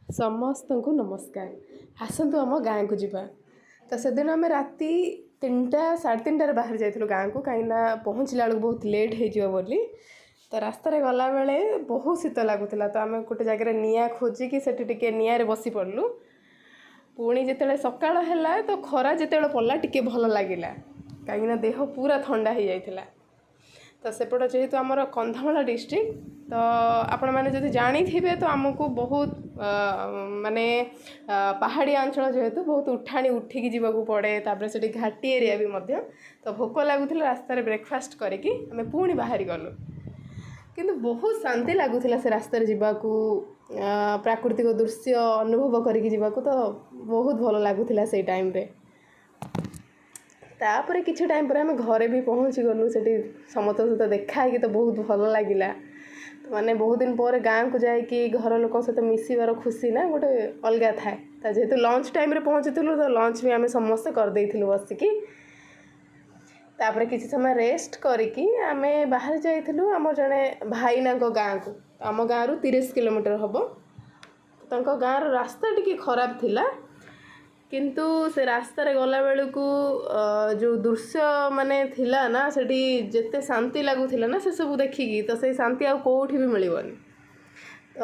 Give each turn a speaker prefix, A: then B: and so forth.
A: ସମସ୍ତଙ୍କୁ ନମସ୍କାର। ଆସନ୍ତୁ, ଆମ ଗାଁକୁ ଯିବା। ତ ସେଦିନ ଆମେ ରାତି 3ଟା 3:30ରେ ବାହାରି ଯାଇଥିଲୁ ଗାଁକୁ, କାହିଁକିନା ପହଞ୍ଚିଲା ବେଳକୁ ବହୁତ ଲେଟ୍ ହେଇଯିବ ବୋଲି। ତ ରାସ୍ତାରେ ଗଲାବେଳେ ବହୁତ ଶୀତ ଲାଗୁଥିଲା। ତ ଆମେ ଗୋଟେ ଜାଗାରେ ନିଆଁ ଖୋଜିକି ସେଠି ଟିକେ ନିଆଁରେ ବସି ପଡ଼ିଲୁ। ପୁଣି ଯେତେବେଳେ ସକାଳ ହେଲା, ତ ଖରା ଯେତେବେଳେ ପଡ଼ିଲା, ଟିକେ ଭଲ ଲାଗିଲା, କାହିଁକିନା ଦେହ ପୁରା ଥଣ୍ଡା ହେଇଯାଇଥିଲା। ତ ସେପଟ ଯେହେତୁ ଆମର କନ୍ଧମାଳ ଡିଷ୍ଟ୍ରିକ୍ଟ, ତ ଆପଣମାନେ ଯଦି ଜାଣିଥିବେ, ତ ଆମକୁ ବହୁତ ମାନେ ପାହାଡ଼ିଆ ଅଞ୍ଚଳ ଯେହେତୁ, ବହୁତ ଉଠାଣି ଉଠିକି ଯିବାକୁ ପଡ଼େ। ତାପରେ ସେଠି ଘାଟି ଏରିଆ ବି ମଧ୍ୟ। ତ ଭୋକ ଲାଗୁଥିଲା, ରାସ୍ତାରେ ବ୍ରେକଫାଷ୍ଟ କରିକି ଆମେ ପୁଣି ବାହାରି ଗଲୁ। କିନ୍ତୁ ବହୁତ ଶାନ୍ତି ଲାଗୁଥିଲା ସେ ରାସ୍ତାରେ ଯିବାକୁ, ପ୍ରାକୃତିକ ଦୃଶ୍ୟ ଅନୁଭବ କରିକି ଯିବାକୁ। ତ ବହୁତ ଭଲ ଲାଗୁଥିଲା ସେଇ ଟାଇମ୍ରେ। ତାପରେ କିଛି ଟାଇମ୍ ପରେ ଆମେ ଘରେ ବି ପହଞ୍ଚିଗଲୁ। ସେଠି ସମସ୍ତଙ୍କ ସହିତ ଦେଖା ହେଇକି ତ ବହୁତ ଭଲ ଲାଗିଲା। ତ ମାନେ ବହୁତ ଦିନ ପରେ ଗାଁକୁ ଯାଇକି ଘର ଲୋକଙ୍କ ସହିତ ମିଶିବାର ଖୁସି ନା ଗୋଟେ ଅଲଗା ଥାଏ। ତ ଯେହେତୁ ଲଞ୍ଚ ଟାଇମ୍ରେ ପହଞ୍ଚିଥିଲୁ, ତ ଲଞ୍ଚ ବି ଆମେ ସମସ୍ତେ କରିଦେଇଥିଲୁ ବସିକି। ତାପରେ କିଛି ସମୟ ରେଷ୍ଟ କରିକି ଆମେ ବାହାରି ଯାଇଥିଲୁ ଆମର ଜଣେ ଭାଇନାଙ୍କ ଗାଁକୁ। ଆମ ଗାଁରୁ 30 କିଲୋମିଟର ହେବ। ତାଙ୍କ ଗାଁର ରାସ୍ତା ଟିକେ ଖରାପ ଥିଲା, କିନ୍ତୁ ସେ ରାସ୍ତାରେ ଗଲାବେଳକୁ ଯେଉଁ ଦୃଶ୍ୟ ମାନେ ଥିଲା ନା ସେଠି, ଯେତେ ଶାନ୍ତି ଲାଗୁଥିଲା ନା ସେସବୁ ଦେଖିକି, ତ ସେଇ ଶାନ୍ତି ଆଉ କେଉଁଠି ବି ମିଳିବନି। ତ